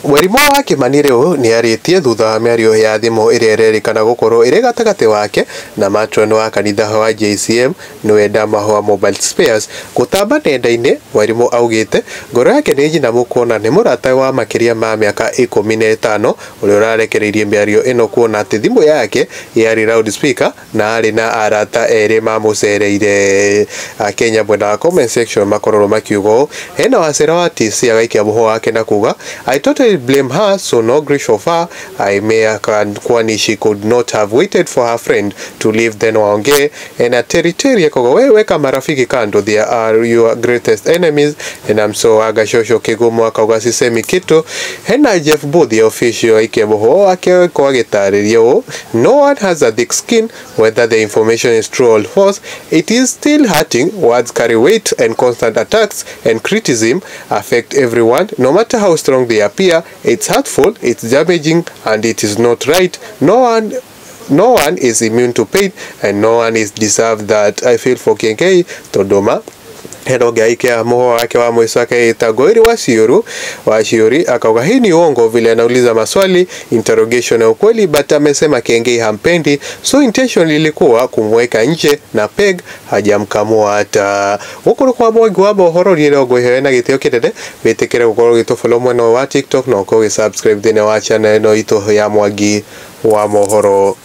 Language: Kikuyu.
Mwarimũ wa Kĩmani rĩu nĩarĩtie thutha wa mĩario ya thimũ ĩrĩa ĩrerĩkana gũkorwo ĩrĩ gatagatĩ wake na matron wa kanitha wa JCM nĩwe Ndamahwa Mobile Spares gũtamba nenda-inĩ. Mwarimũ augĩte ngoro yake nĩ nyinamu kuona nĩ mũrata wa makĩria ma mĩaka 15 ũrĩa ũrarekereirie mĩario ĩno kuona atĩ thimũ yake yarĩ loudspeaker na arĩ na arata erĩ mamũcereire. Akenya mwena wa comment section makorwo makiuga ũũ, hena Wacera wa TC agaikia mũhũa wake na kuga, "I totally blame her, so no grief of her I may kwani she could not have waited for her friend to leave then waongee." Na Terry akoga, "We weka marafiki kando, they are your greatest enemies." And I'm so Agashosho Kigumo akauga, "Sisemi kitu." Hena Jeff Booth official aikia mũhũa wake kwa gĩtarĩria ũũ, "No one has a thick skin. Whether the information is true or false, it is still hurting. Words carry weight and constant attacks and criticism affect everyone, no matter how strong they appear. It's hurtful, it's damaging, and it is not right. No one is immune to pain and no one is deserved that. I feel for Kiengei Tondoma." Hena ũngĩ aikia mũhũa wake wa mũico akaita Goiri wa Ciũru wa Ciũri akauga, "Hii ni uongo vile anauliza maswali, interrogation ya ukweli, but amesema Kiengei hampendi, so intention ilikuwa kumweka nje na peg hajamkamua hata." Gũkũ nĩ kwa Mwangi wa mohoro niĩ ngwĩhoya na gĩtĩo kĩnene wĩtĩkĩre gũkorwo ũgĩtũfollow mwena wa TikTok na ũkorwo ũgĩsubscribe thĩinĩ wa channel ĩno itũ ya Mwangi wa mohoro.